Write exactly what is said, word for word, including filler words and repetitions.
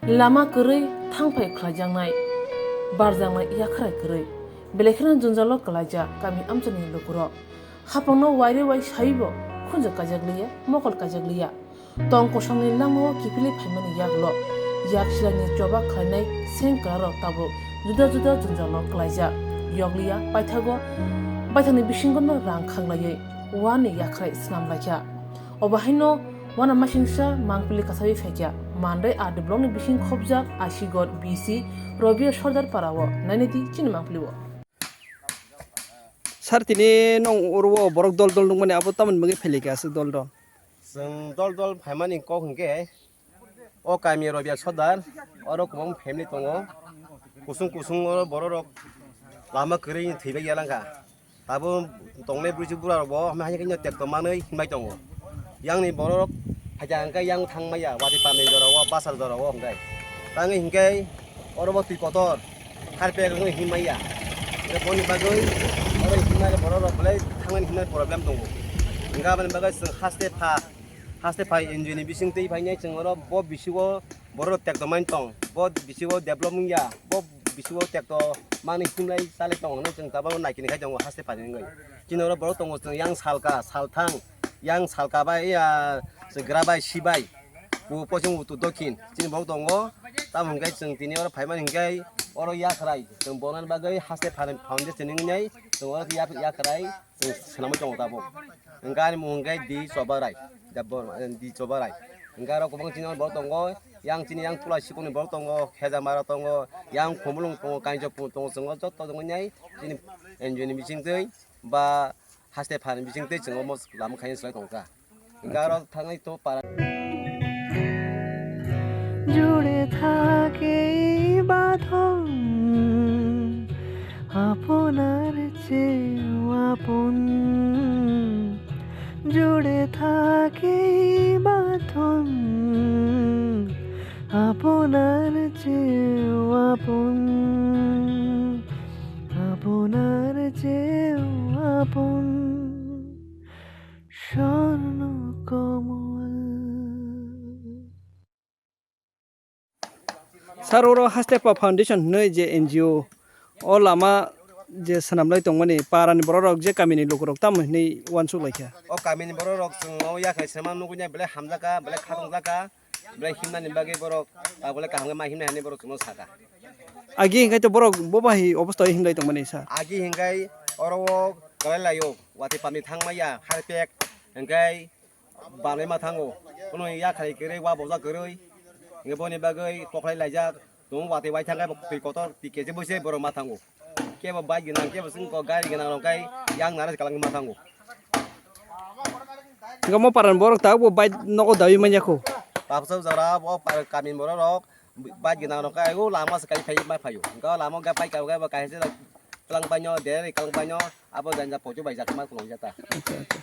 Lama kwrwi thangphai khlaijaknai, barjaknai yakhrai kwrwi, belai kheno jwngjalo kwlaijak kami amchaini lukurok. Hapangno waire wai saibo khunju kaijakliya, mokol kaijakliya. Tong kosongni langmao kiphilwi phaimani yagulo yak silangni choba khlainai sengkwrarok tabuk juda juda jwngjalo kwlaijak. Yokliya paithago baithangni bisingono rang khaklaiwi uani yakhrai swnamlaikha. Obo haino uanamasingcha mangpili kasawi phaikha. Mandai R D blockni bising khobjak Asigor B C Robia Sordar parao nainidi chini mangpilio. Sir, tini nwng oro borok dol dol nukmani abo tamoni bagwi phailika aswk dol dol? Chwng dol dol phaimani kok hwnkhe o kami Robia Sordar, oro kwbangma family tongo, kusung kusung oro bororok lama kwrwi thwibai yalangkha. Abo tongnai bwrwi bura rok bo hamya hamya khe tekto manwi hinbai tongo. Yang ni borok rok phaikha hwnkhe yang thang maya, watwi pamni jora o, basar jora o hwnkhe. Tangwi hwnkhe oro bo twi kotor, harpek wngwi hin maya. Hwnkhe boni bagwi oro hinmani borok rok belai thangnani hinmani problem tongo. Hwnkhe aboni bagwi chwng haste pha, haste phai N G O ni bising twi phainai chwng oro bo bisingo borok rok tekto mani tong, bo bisingo develop wngya, bo bisingo tekto manwi himlai chalai tongo hinwi chwng tabuk naikini khai tongo haste phaini wngwi. Chini oro borok tongo chwng yang salka, salthang, yang salka bai ya chwng gra bai si bai, bo pochung utu dokhin chini borok tongo. Tamo hwnkhe chwng tini oro phaimani hwnkhe oro yakhrai chwng bonani bagwi haste phan foundation wngwi chwng oro yak-, yakhrai chwng swnamwi tongo tabuk. Hwnkhe ani mung hwnkhe D Chobarai, Debbarma, eh, D Chobarai. Hwnkhe aro kwbang chini borok tongo, yang chini yang Tula Sikhokni borok tongo, Khejamara tongo, yang Khumulwng tongo, Kainjokpung tongo, chwng o joto tongo nai chini N G O ni bisingtwi ba haste phan bisingtwi chwng omo lama khaina swlai tongkha. Hwnkhe aro thangwi to para. জুড়ে থাকে এই বাঁধন, আপনার চেয়েও আপন। জুড়ে থাকে এই বাঁধন, আপনার চেয়েও আপন, আপনার চেয়েও আপন। স্বর্ণ কমল। Sir, oro Haste Pha Foundation hwnwi je N G O, o lama je swnamlai tongmani, parani bororok je kamini lukurok tamo hwnwi uansuk laikha? O kamini bororok chwng o yakhai swnamma nukya belai hamjakha, belai khatungjakha, belai himnani bagwi borok, ah, belai kaham khe ma himnai hinwi borok chwngno sakha. Agi hwnkhe to borok bo bai obostha o himlai tongmani, sir? Agi hwnkhe oro o kwlai laio, watwi pamni thangmaya, harpek hwnkhe banai ma thango. Kuno yakhai kwrwi, wa boja kwrwi. Hwnkhe boni bagwi koklai laijak. Tongo watwi waithang khe twi kotor, twi kesi bwse borok ma thango. Kebo bike gwnang, kebo chwng kok gari gwnang rok khe yang nara se kwlangwi ma thango. Hwnkhe mo parani borok tabukbo bike nogo dawi manya kho. Tabsa jora bo par-, kamini borok rok bike gwnang rok khe o lama se kai phai ma phaio. Hwnkhe o lama o khe bike kabo khe bo kaisa se kwlang paino, dere kwlang paino, abo janja pocho bai jak ma kwlwng jata. Acha, acha.